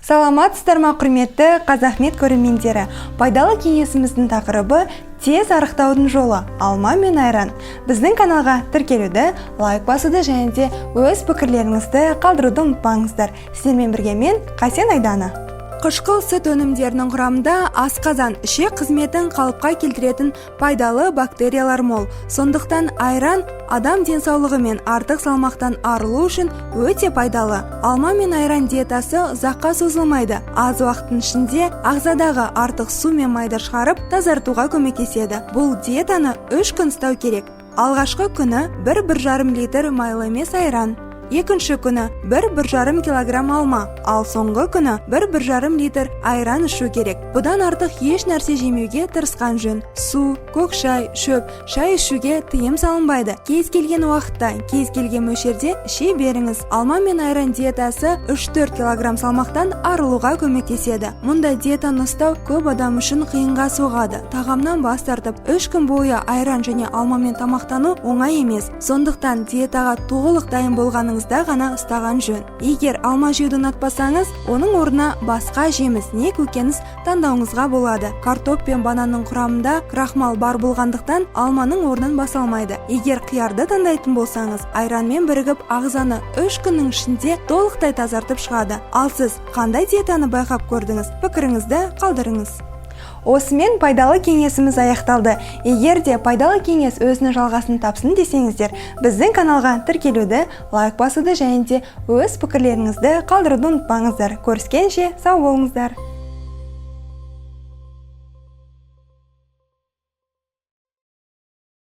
Саламатсыздар ма, құрметті Қазақмед көрермендері! Пайдалы кеңесіміздің тақырыбы: тез арықтаудың жолы – алма мен айран. Біздің каналға тіркелуді, лайк басуды және де өз пікірлеріңізді қалдыруды ұмытпаңыздар. Сіздермен бірге мен, Қасен Айдана. Қышқыл сүт өнімдерінің құрамында асқазан, ішек қызметін қалыпқа келтіретін пайдалы бактериялар мол. Сондықтан айран адам денсаулығы мен артық салмақтан арылу үшін өте пайдалы. Алма мен айран диетасы ұзаққа созылмайды. Аз уақыттың ішінде ағзадағы артық су мен майды шығарып, тазартуға көмектеседі. Бұл диетаны 3 күн ұстау керек. Алғашқы күні 1-1,5 литр майлы емес айран, екінші күні 1-1,5 килограмм алма, ал соңғы күні 1-1,5 литр айран ішу керек. Бұдан артық еш нәрсе жемеуге тырысқан жөн. Су, көк шай, шөп шай ішуге тыйым салынбайды. Кез келген уақытта, кез келген мөлшерде іше беріңіз. Алма мен айран диетасы 3-4 килограмм салмақтан арылуға көмектеседі. Мұндай диетаны ұстау көп адам үшін қиынға соғады. Тағамнан бас тартып, 3 күн бойы айран және алмамен тамақтану оңай емес. Сондықтан диетаға толық дайын болғаныңызда ғана ұстаған жөн. Егер алма жеуді ұнатпасаңыз, оның орнына басқа жеміс не көкөніс таңдауыңызға болады. Картоп пен бананның құрамында крахмал бар болғандықтан, алманың орнын баса алмайды. Егер қиярды таңдайтын болсаңыз, айранмен бірігіп, ағзаны 3 күннің ішінде толықтай тазартып шығады. Ал сіз қандай диетаны байқап көрдіңіз? Пікіріңізді қалдырыңыз. Осымен пайдалы кеңесіміз аяқталды. Егер де пайдалы кеңес өзінің жалғасын тапсын десеңіздер, біздің каналға тіркелуді, лайк басуды және де өз пікірлеріңізді қалдыруды ұмытпаңыздар. Көріскенше, сау болыңыздар!